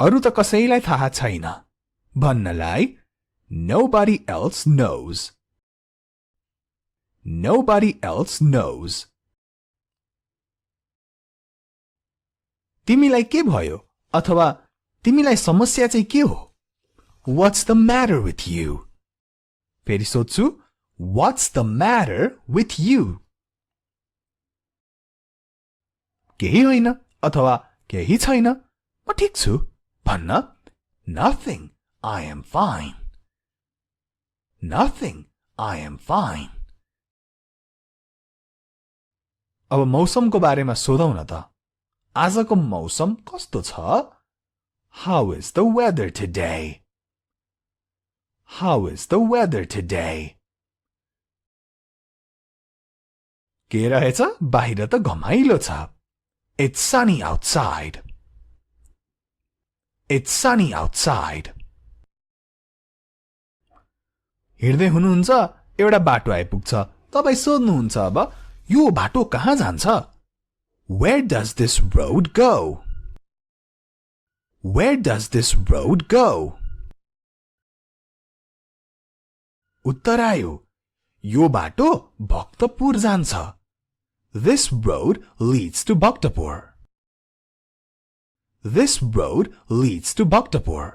अरु त कसैलाई थाहा छैन भन्नलाई nobody else knows. Nobody else knows. तिमीलाई के भयो अथवा तिमीलाई समस्या चाहिँ के हो? What's the matter with you? फेरि सोध्छु What's the matter with you? केही होइन अथवा केही छैन म ठीक छु भन्न Nothing, I am fine. Nothing, I am fine. अब मौसमको बारेमा सोधौं न त आजको मौसम कस्तो छ? How is the weather today? How is the weather today? के रहेछ बाहिर त घमाइलो छ It's sunny outside. It's sunny outside. हिँड्दै हुनुहुन्छ एउटा बाटो आइपुग्छ तपाई सोध्नुहुन्छ अब यो बाटो कहाँ जान्छ? Where does this road go? Where does this road go? उत्तर आयो यो बाटो भक्तपुर जान्छ This road leads to Bhaktapur. This road leads to Bhaktapur.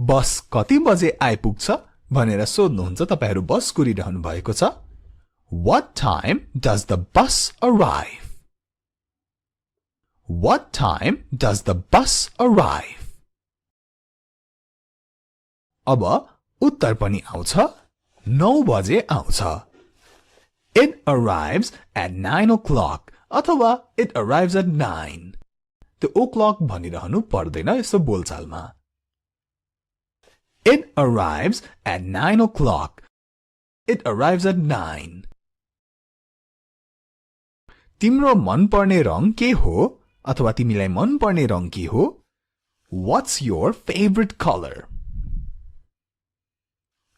बस कति बजे आइपुग्छ भनेर सोध्नुहुन्छ तपाईहरु बस कुरिरहनु भएको छ What time does the bus arrive? What time does the bus arrive? अब उत्तर पनि आउँछ 9 बजे आउँछ It arrives at 9 o'clock अथवा it arrives at 9 त्यो o'clock भनिरहनु पर्दैन यसो बोलचालमा It arrives at 9 o'clock. It arrives at 9. तिम्रो मन पर्ने रंग के हो अथवा तिमीलाई मन पर्ने रंग के हो What's your favorite color?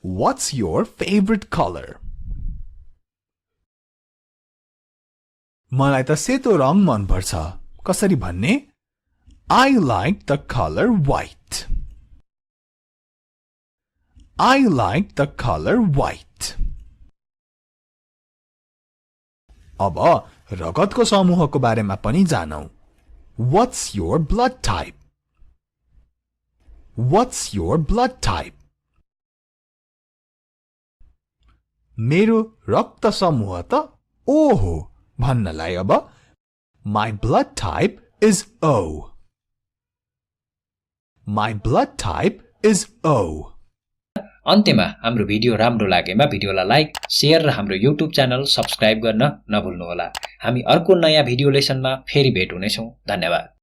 What's your favorite color? मलाई त सेतो रंग मन पर्छ कसरी भन्ने I like the color white. I like the color white. अब रगतको समूहको बारेमा पनि जानौ What's your blood type? What's your blood type? मेरो रक्त समूह त O हो भन्नलाई अब My blood type is O. My blood type is O. अन्त्यमा हाम्रो भिडियो राम्रो लागेमा भिडियोलाई लाइक, शेयर र हाम्रो YouTube च्यानल सब्स्क्राइब गर्न नभुल्नुहोला। हामी अर्को नयाँ भिडियो लेसनमा फेरि भेट हुनेछौं। धन्यवाद।